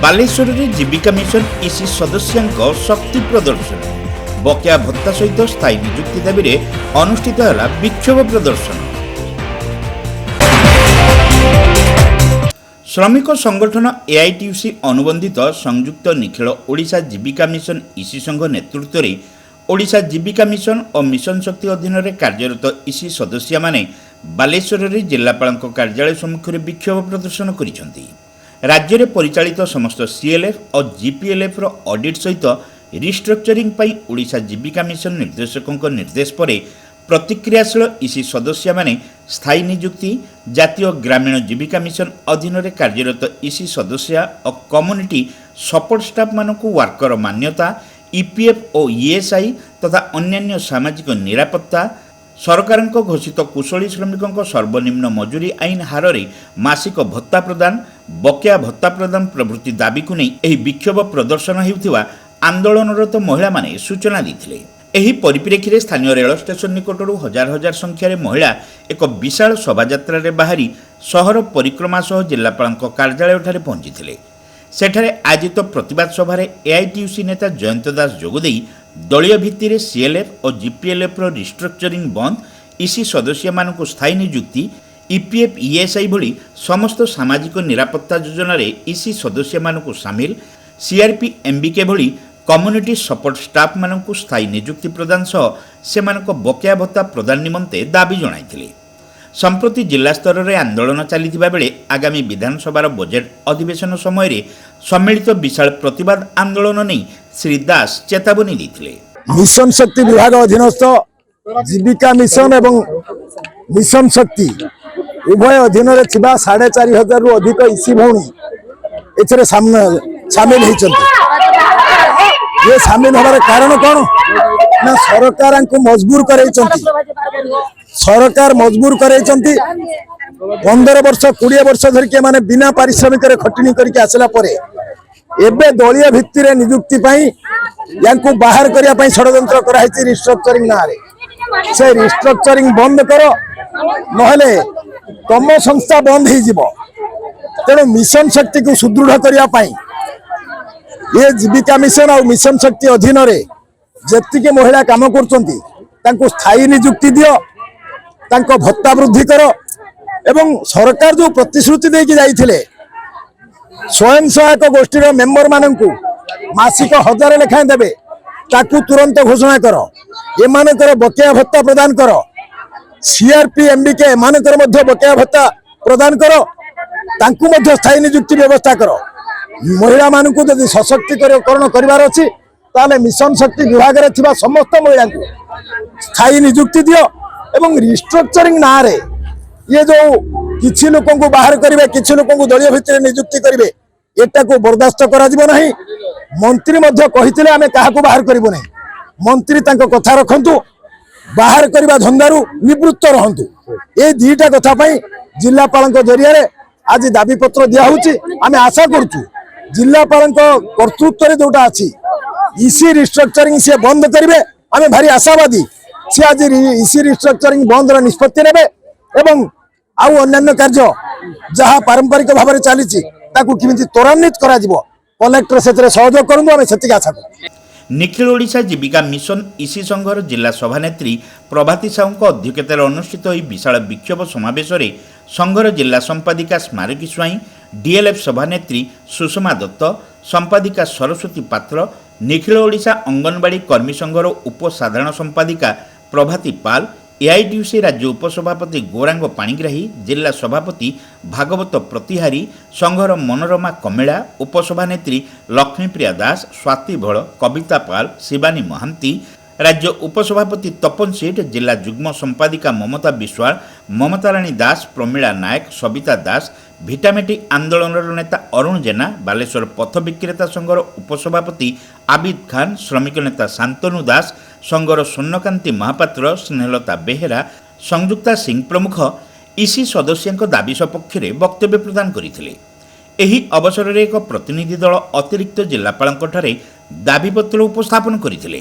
ବାଲେଶ୍ୱରରେ ଜୀବିକା mission EC ସଦସ୍ୟଙ୍କ ଶକ୍ତି ପ୍ରଦର୍ଶନ। ବକେୟା ଭତ୍ତା ସହିତ ସ୍ଥାୟୀ ନିଯୁକ୍ତି ଦାବିରେ ଅନୁଷ୍ଠିତ ହେଲା ବିକ୍ଷୋଭ ପ୍ରଦର୍ଶନ। ଶ୍ରମିକ ସଂଗଠନ ଏଆଇଟିୟୁସି ଅନୁବନ୍ଧିତ ସଂଯୁକ୍ତ ନିଖିଳ ଓଡ଼ିଶା ଜୀବିକା ମିଶନ ଇସି ସଂଘ ନେତୃତ୍ୱରେ ଓଡ଼ିଶା ଜୀବିକା ମିଶନ ଓ ମିଶନ ଶକ୍ତି ଅଧୀନରେ କାର୍ଯ୍ୟରତ ଇସି ସଦସ୍ୟମାନେ ବାଲେଶ୍ୱରରେ ଜିଲ୍ଲାପାଳଙ୍କ କାର୍ଯ୍ୟାଳୟ ସମ୍ମୁଖରେ ବିକ୍ଷୋଭ ପ୍ରଦର୍ଶନ କରିଛନ୍ତି। ରାଜ୍ୟରେ ପରିଚାଳିତ ସମସ୍ତ ସିଏଲ୍ଏଫ୍ ଓ ଜିପିଏଲ୍ଏଫ୍ର ଅଡିଟ୍ ସହିତ ରିଷ୍ଟ୍ରକ୍ଚରିଂ ପାଇଁ ଓଡ଼ିଶା ଜୀବିକା ମିଶନ ନିର୍ଦ୍ଦେଶକଙ୍କ ନିର୍ଦ୍ଦେଶ ପରେ ପ୍ରତିକ୍ରିୟାଶୀଳ ଇସି ସଦସ୍ୟମାନେ ସ୍ଥାୟୀ ନିଯୁକ୍ତି, ଜାତୀୟ ଗ୍ରାମୀଣ ଜୀବିକା ମିଶନ ଅଧୀନରେ କାର୍ଯ୍ୟରତ ଇସି ସଦସ୍ୟା ଓ କମ୍ୟୁନିଟି ସପୋର୍ଟ ଷ୍ଟାଫ୍ମାନଙ୍କୁ ୱାର୍କର ମାନ୍ୟତା, ଇପିଏଫ୍ ଓ ଇଏସ୍ଆଇ ତଥା ଅନ୍ୟାନ୍ୟ ସାମାଜିକ ନିରାପତ୍ତା, ସରକାରଙ୍କ ଘୋଷିତ କୁଶଳୀ ଶ୍ରମିକଙ୍କ ସର୍ବନିମ୍ନ ମଜୁରୀ ଆଇନ ହାରରେ ମାସିକ ଭତ୍ତା ପ୍ରଦାନ, ବକେୟା ଭତ୍ତା ପ୍ରଦାନ ପ୍ରଭୃତି ଦାବିକୁ ନେଇ ଏହି ବିକ୍ଷୋଭ ପ୍ରଦର୍ଶନ ହେଉଥିବା ଆନ୍ଦୋଳନରତ ମହିଳାମାନେ ସୂଚନା ଦେଇଥିଲେ। ଏହି ପରିପ୍ରେକ୍ଷୀରେ ସ୍ଥାନୀୟ ରେଳ ଷ୍ଟେସନ ନିକଟରୁ ହଜାର ହଜାର ସଂଖ୍ୟାରେ ମହିଳା ଏକ ବିଶାଳ ଶୋଭାଯାତ୍ରାରେ ବାହାରି ସହର ପରିକ୍ରମା ସହ ଜିଲ୍ଲାପାଳଙ୍କ କାର୍ଯ୍ୟାଳୟଠାରେ ପହଞ୍ଚିଥିଲେ। ସେଠାରେ ଆୟୋଜିତ ପ୍ରତିବାଦ ସଭାରେ ଏଆଇଟିୟୁସି ନେତା ଜୟନ୍ତ ଦାସ ଯୋଗଦେଇ ଦଳୀୟ ଭିତ୍ତିରେ ସିଏଲ୍ଏଫ୍ ଓ ଜିପିଏଲ୍ଏଫ୍ର ରିଷ୍ଟ୍ରକ୍ଚରିଂ ବନ୍ଦ, ଇସି ସଦସ୍ୟମାନଙ୍କୁ ସ୍ଥାୟୀ ନିଯୁକ୍ତି, ଇପିଏଫ୍, ଇଏସ୍ଆଇ ଭଳି ସମସ୍ତ ସାମାଜିକ ନିରାପତ୍ତା ଯୋଜନାରେ ଇସି ସଦସ୍ୟମାନଙ୍କୁ ସାମିଲ, ସିଆର୍ପି, ଏମ୍ବିକେ ଭଳି କମ୍ୟୁନିଟି ସପୋର୍ଟ ଷ୍ଟାଫ୍ମାନଙ୍କୁ ସ୍ଥାୟୀ ନିଯୁକ୍ତି ପ୍ରଦାନ ସହ ସେମାନଙ୍କ ବକେୟା ଭତ୍ତା ପ୍ରଦାନ ନିମନ୍ତେ ଦାବି ଜଣାଇଥିଲେ। ସମ୍ପ୍ରତି ଜିଲ୍ଲା ସ୍ତରରେ ଆନ୍ଦୋଳନ ଚାଲିଥିବା ବେଳେ ଆଗାମୀ ବିଧାନସଭାର ବଜେଟ୍ ଅଧିବେଶନ ସମୟରେ ସମ୍ମିଳିତ ବିଶାଳ ପ୍ରତିବାଦ ଆନ୍ଦୋଳନ ନେଇ ଶ୍ରୀ ଦାସ ଚେତାବନୀ ଦେଇଥିଲେ। ମିଶନ ଶକ୍ତି ବିଭାଗ ଅଧୀନସ୍ଥ ଜୀବିକା ମିଶନ ଏବଂ ମିଶନ ଶକ୍ତି ଉଭୟ ଅଧୀନରେ ଥିବା 4,500ରୁ ଅଧିକ ଇସି ଭଉଣୀ ଏଥିରେ ସାମିଲ ହେଇଛନ୍ତି। ଇଏ ସାମିଲ ହେବାର କାରଣ କ'ଣ ନା ସରକାରଙ୍କୁ ମଜବୁର କରେଇଛନ୍ତି। ସରକାର ମଜବୁର କରେଇଛନ୍ତି। 15 ବର୍ଷ, 20 ବର୍ଷ ଧରିକି ଏମାନେ ବିନା ପାରିଶ୍ରମିକରେ ଖଟଣି କରିକି ଆସିଲା ପରେ ଏବେ ଦଳୀୟ ଭିତ୍ତିରେ ନିଯୁକ୍ତି ପାଇଁ ୟାଙ୍କୁ ବାହାର କରିବା ପାଇଁ ଷଡ଼ଯନ୍ତ୍ର କରାହେଇଛି ରିଷ୍ଟ୍ରକ୍ଚରିଂ ନାଁରେ। ସେ ରିଷ୍ଟ୍ରକ୍ଚରିଂ ବନ୍ଦ କର, ନହେଲେ ତମ ସଂସ୍ଥା ବନ୍ଦ ହେଇଯିବ। ତେଣୁ ମିଶନ ଶକ୍ତିକୁ ସୁଦୃଢ଼ କରିବା ପାଇଁ ଏ ଜୀବିକା ମିଶନ ଆଉ ମିଶନ ଶକ୍ତି ଅଧୀନରେ ଯେତିକି ମହିଳା କାମ କରୁଛନ୍ତି, ତାଙ୍କୁ ସ୍ଥାୟୀ ନିଯୁକ୍ତି ଦିଅ, ତାଙ୍କ ଭତ୍ତା ବୃଦ୍ଧି କର ଏବଂ ସରକାର ଯୋଉ ପ୍ରତିଶ୍ରୁତି ଦେଇକି ଯାଇଥିଲେ, ସ୍ୱୟଂ ସହାୟକ ଗୋଷ୍ଠୀର ମେମ୍ବର ମାନଙ୍କୁ ମାସିକ 1000 ଲେଖାଏଁ ଦେବେ, ତାକୁ ତୁରନ୍ତ ଘୋଷଣା କର। ଏମାନଙ୍କର ବକେୟା ଭତ୍ତା ପ୍ରଦାନ କର। ସିଆରପି, ଏମବିକେ ଏମାନଙ୍କର ମଧ୍ୟ ବକେୟା ଭତ୍ତା ପ୍ରଦାନ କର। ତାଙ୍କୁ ମଧ୍ୟ ସ୍ଥାୟୀ ନିଯୁକ୍ତି ବ୍ୟବସ୍ଥା କର। ମହିଳାମାନଙ୍କୁ ଯଦି ସଶକ୍ତିକରଣ କରିବାର ଅଛି, ତାହେଲେ ମିଶନ ଶକ୍ତି ବିଭାଗରେ ଥିବା ସମସ୍ତ ମହିଳାଙ୍କୁ ସ୍ଥାୟୀ ନିଯୁକ୍ତି ଦିଅ ଏବଂ ରିଷ୍ଟ୍ରକ୍ଚରିଂ ନାଁରେ ଇଏ ଯୋଉ କିଛି ଲୋକଙ୍କୁ ବାହାର କରିବେ, କିଛି ଲୋକଙ୍କୁ ଦଳୀୟ ଭିତ୍ତିରେ ନିଯୁକ୍ତି କରିବେ, ଏଟାକୁ ବରଦାସ୍ତ କରାଯିବ ନାହିଁ। ମନ୍ତ୍ରୀ ମଧ୍ୟ କହିଥିଲେ, ଆମେ କାହାକୁ ବାହାର କରିବୁ ନାହିଁ। ମନ୍ତ୍ରୀ ତାଙ୍କ କଥା ରଖନ୍ତୁ, ବାହାର କରିବା ଧନ୍ଦାରୁ ନିବୃତ୍ତ ରହନ୍ତୁ। ଏଇ ଦିଟା କଥା ପାଇଁ ଜିଲ୍ଲାପାଳଙ୍କ ଜରିଆରେ ଆଜି ଦାବିପତ୍ର ଦିଆହଉଛି। ଆମେ ଆଶା କରୁଛୁ, ଜିଲ୍ଲାପାଳଙ୍କ କର୍ତ୍ତୃତ୍ୱରେ ଯୋଉଟା ଅଛି, ଇସି ରିଷ୍ଟ୍ରକ୍ଚରିଂ ସିଏ ବନ୍ଦ କରିବେ। ଆମେ ଭାରି ଆଶାବାଦୀ, ସିଏ ଆଜି ଇସି ରିଷ୍ଟ୍ରକ୍ଚରିଂ ବନ୍ଦର ନିଷ୍ପତ୍ତି ନେବେ ଏବଂ ଆଉ ଅନ୍ୟାନ୍ୟ କାର୍ଯ୍ୟ ଯାହା ପାରମ୍ପରିକ ଭାବରେ ଚାଲିଛି, ତାକୁ କେମିତି ତ୍ୱରାନ୍ୱିତ କରାଯିବ, କଲେକ୍ଟର ସେଥିରେ ସହଯୋଗ କରନ୍ତୁ, ଆମେ ସେତିକି ଆଶା କରୁଛୁ। ନିଖିଳ ଓଡ଼ିଶା ଜୀବିକା ମିଶନ ଇସି ସଂଘର ଜିଲ୍ଲା ସଭାନେତ୍ରୀ ପ୍ରଭାତୀ ସାହୁଙ୍କ ଅଧ୍ୟକ୍ଷତାରେ ଅନୁଷ୍ଠିତ ଏହି ବିଶାଳ ବିକ୍ଷୋଭ ସମାବେଶରେ ସଂଘର ଜିଲ୍ଲା ସମ୍ପାଦିକା ସ୍ମାରକୀ ସ୍ୱାଇଁ, ଡିଏଲ୍ଏଫ୍ ସଭାନେତ୍ରୀ ସୁଷମା ଦତ୍ତ, ସମ୍ପାଦିକା ସରସ୍ୱତୀ ପାତ୍ର, ନିଖିଳ ଓଡ଼ିଶା ଅଙ୍ଗନବାଡ଼ି କର୍ମୀ ସଂଘର ଉପସାଧାରଣ ସମ୍ପାଦିକା ପ୍ରଭାତୀ ପାଲ, ଏଆଇଟିୟୁସି ରାଜ୍ୟ ଉପସଭାପତି ଗୌରାଙ୍ଗ ପାଣିଗ୍ରାହୀ, ଜିଲ୍ଲା ସଭାପତି ଭାଗବତ ପ୍ରତିହାରୀ, ସଂଘର ମନୋରମା କମିଳା, ଉପସଭାନେତ୍ରୀ ଲକ୍ଷ୍ମୀପ୍ରିୟା ଦାସ, ସ୍ୱାତୀ ଭଳ, କବିତା ପାଲ, ଶିବାନୀ ମହାନ୍ତି, ରାଜ୍ୟ ଉପସଭାପତି ତପନ ସେଠ, ଜିଲ୍ଲା ଯୁଗ୍ମ ସମ୍ପାଦିକା ମମତା ବିଶ୍ୱାଳ, ମମତାରାଣୀ ଦାସ, ପ୍ରମିଳା ନାୟକ, ସବିତା ଦାସ, ଭିଟାମେଟି ଆନ୍ଦୋଳନର ନେତା ଅରୁଣ ଜେନା, ବାଲେଶ୍ୱର ପଥ ବିକ୍ରେତା ସଂଘର ଉପସଭାପତି ଆବିଦ ଖାନ, ଶ୍ରମିକ ନେତା ଶାନ୍ତନୁ ଦାସ, ସଂଘର ସ୍ୱର୍ଣ୍ଣକାନ୍ତି ମହାପାତ୍ର, ସ୍ନେହଲତା ବେହେରା, ସଂଯୁକ୍ତା ସିଂ ପ୍ରମୁଖ ଇସି ସଦସ୍ୟଙ୍କ ଦାବି ସପକ୍ଷରେ ବକ୍ତବ୍ୟ ପ୍ରଦାନ କରିଥିଲେ। ଏହି ଅବସରରେ ଏକ ପ୍ରତିନିଧି ଦଳ ଅତିରିକ୍ତ ଜିଲ୍ଲାପାଳଙ୍କଠାରେ ଦାବିପତ୍ର ଉପସ୍ଥାପନ କରିଥିଲେ।